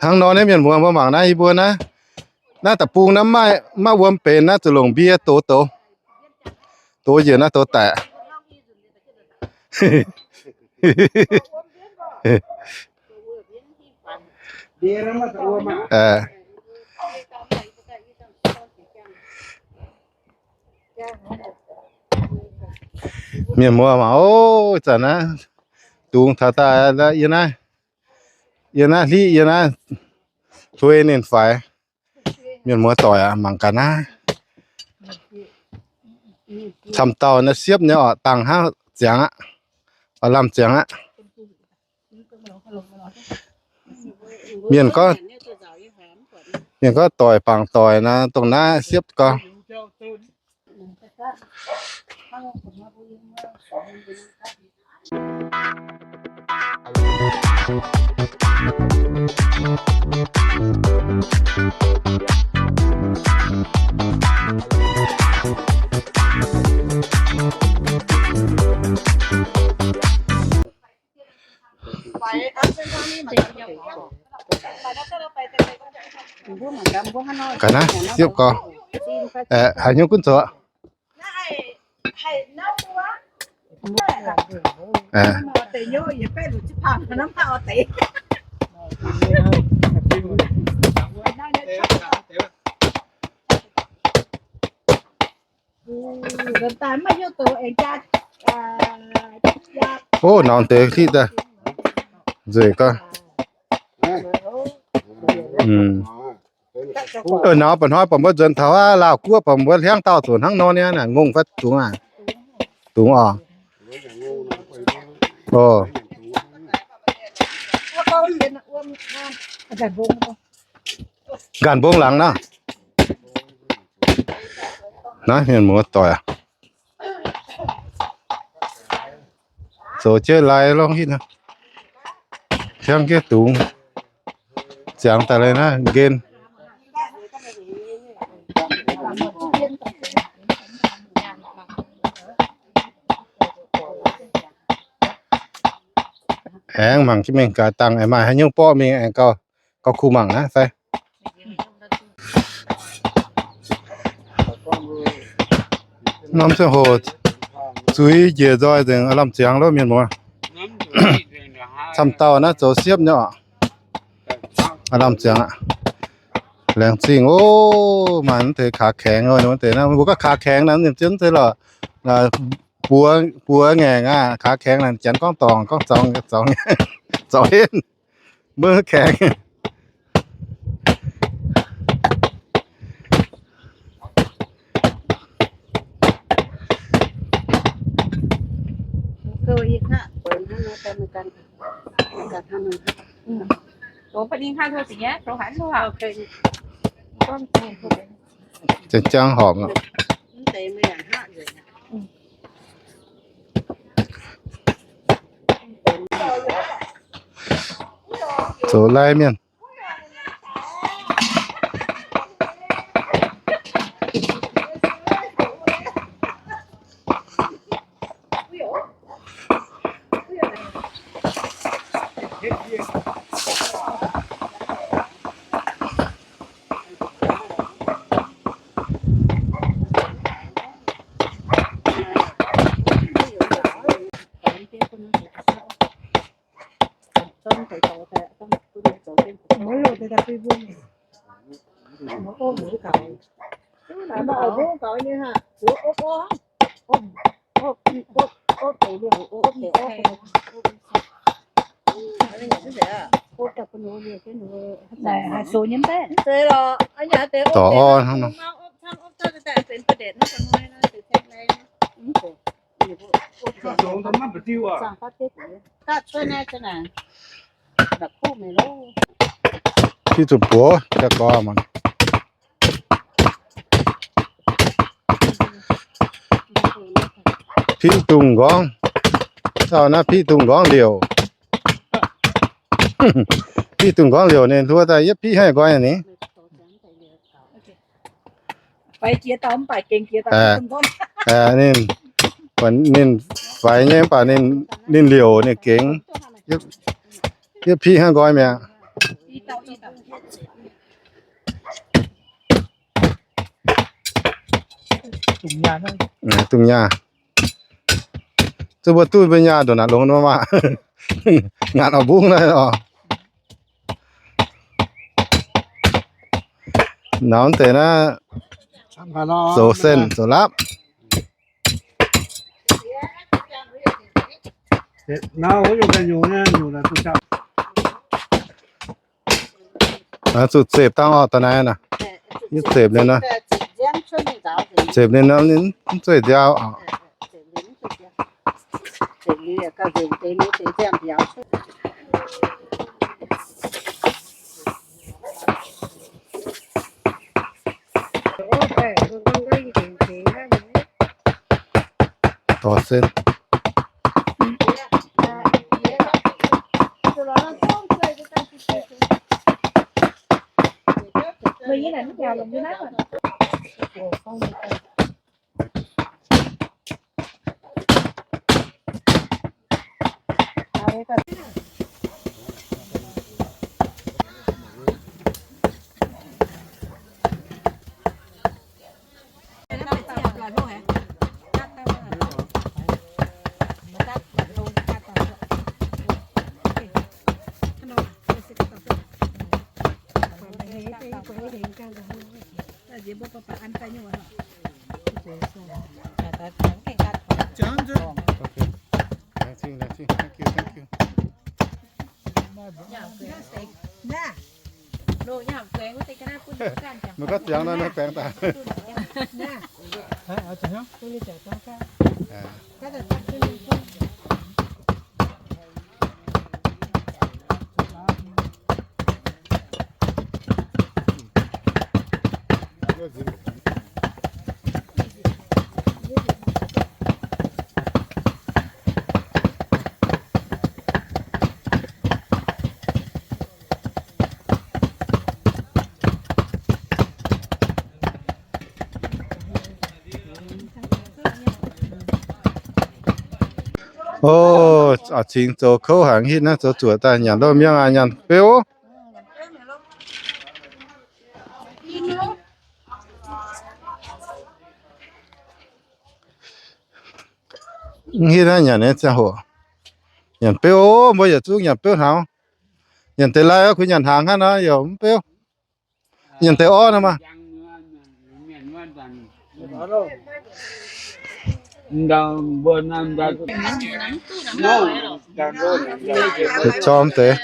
Hnangv nor naaiv mienh muoz mbuo mangc naaiv yie mbuo naaiv, naaiv da'bung naaiv maiv, maiv wuom benx naaiv zuqc longc mbie dox dox, dox njiec naaiv dox daic. Mienh muoz mangc oc, zanc naaiv dungz taux daaih yie naaiv, yie naaiv hliqv yie naaiv hloi ninh faix. Mienh muoz doic aqv, mangc gaax naaiv. Camv dauh naaiv siepv nyei orqc, dangh hnangv ziangx aqv, oix lamh ziangx aqv. Mienh gorngv, mienh gorngv doic bangc doic naaiv, dongh naaiv siepv gorx. Ga'naaiv siepv gorx. Haaix nyungc gunv zoux. Ov, nor deix hlitv daaih nzueic gorx. Nor ba'hnoi baac mbuo nzuonx taux Laauh Guoqv baac mbuo hliangv dauh zuqc hnangv nor niaa, ngongh fatv dungz aqv. Dungz oc. Nqanc mbong laangz naaiv. Naaiv mienh muoz doic aac. Zoux jienv lai longv hitv, hliangv jienv dungz, ziangx daaih lai naaiv nqen. Aengx mangc jienv mingh gaax dangh aengx maaih haaix nyungc borqv mingh aengx gauh, gauh kuh mangc naaiv fai. Norm ziangh hoc zuiz njiec nzoih nzengc, lamh ziangx lov mienh muoz. Camv dauh naaiv zoux siepv nyei oc. Lamh ziangx aqv. Laengz zingh oc. Maaih mv deix kaax kaengx, mv deix naaiv mbuo gorngv kaax kaengx naaiv, ninh zien mv zeiz lorqc. Buoz, buoz ngaengc aqv. Kaax kaengx naaic janx gorngv dorngc, gorngv zorngx, zorngx, zorngx henv. Mbuo kaengx. Janx jangv horpc aqv. Zoux lai mienh. Dorh orv hnangv nor. Piv zuqc buoz daaih gorx mangc. Piv dungz nqorngv. Dauh naaiv piv dungz nqorngv liouc. Piv dungz nqorngv liouc ninh hluo daaih yietv piv hnangv nqoi ni. Ninh, ninh faix nyei mv baac ninh liouc ninh gengx. Yietv piv hnangv nqoi mi'aqv. Dungz nyaah. Zuqc mbuo duqv mbuo nyaah ndongc naaic longx nor maah. Ngaatc oix mbungv naaiv oc. Naux deix naaiv zoux sen zoux lapv. Zuqc zepc dangh orqc, da'naaiv naaic. Yie zepc liuz nor, zepc liuz nor, ninh mv zueih nziaaux oc. Dorh sen. Meih gorngv ziangx nor, meih baengx daaih. O, cingx zoux kouv haic, hitv naaiv zoux zuoqc daaih nyanc ndorm miangh aqv, nyanc beu. Mv hitv naaiv nyanc nyei ziangh hoc, nyanc beu, mbuo yietc zungv nyanc beu hnaangx. Nyanc deix lai kuh nyanc hnaangx hnangv nor, yaac mv beu. Nyanc deix orv nor maah. Corm deix.